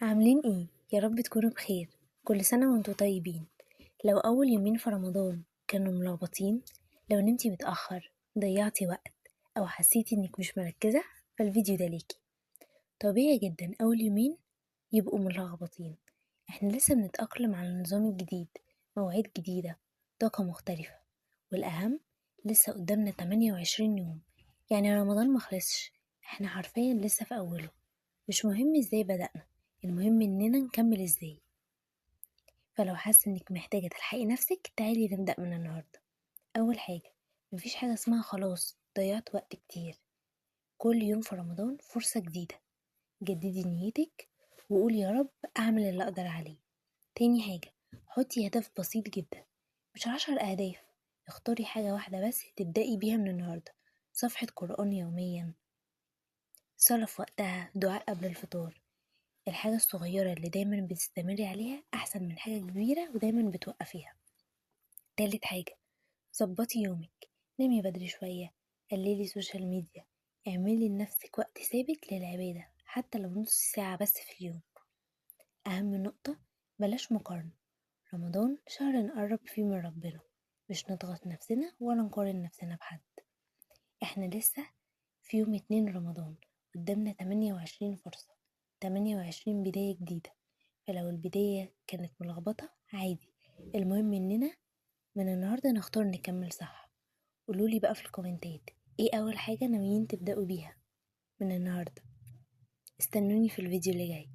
عاملين ايه؟ يا رب تكونوا بخير. كل سنة وانتوا طيبين. لو أول يومين في رمضان كانوا ملخبطين، لو نمتي متأخر، ضيعتي وقت، أو حسيتي انك مش مركزة، فالفيديو ده ليكي. طبيعي جدا أول يومين يبقوا ملخبطين، احنا لسه بنتأقلم على النظام الجديد، مواعيد جديدة، طاقة مختلفة، والأهم لسه قدامنا 28 يوم، يعني رمضان مخلصش، احنا حرفيا لسه في أوله. مش مهم ازاي بدأنا، المهم اننا نكمل ازاي. فلو حاسة انك محتاجة تلحقي نفسك، تعالي نبدأ من النهاردة. أول حاجة، مفيش حاجة اسمها خلاص ضيعت وقت كتير. كل يوم في رمضان فرصة جديدة، جددي نيتك وقولي يا رب أعمل اللي أقدر عليه. تاني حاجة، حطي هدف بسيط جدا، مش 10 أهداف، اختاري حاجة واحدة بس تبدأي بيها من النهاردة. صفحة قرآن يوميا، صلاة في وقتها، دعاء قبل الفطار. الحاجة الصغيرة اللي دايما بتستمري عليها أحسن من حاجة كبيرة ودايما بتوقفيها. تالت حاجة، ظبطي يومك، نامي بدري شوية، قللي social media، اعملي لنفسك وقت ثابت للعبادة حتى لو نص ساعة بس في اليوم. أهم نقطة، بلاش مقارنة. رمضان شهر نقرب فيه من ربنا، مش نضغط نفسنا ولا نقارن نفسنا بحد. احنا لسه في يوم 2 رمضان، قدامنا 28 فرصة، 28 بداية جديدة. فلو البداية كانت ملخبطة عادي، المهم اننا من النهاردة نختار نكمل صح. قولولي بقى في الكومنتات ايه اول حاجة ناويين تبدأوا بيها من النهاردة. استنوني في الفيديو اللي جاي.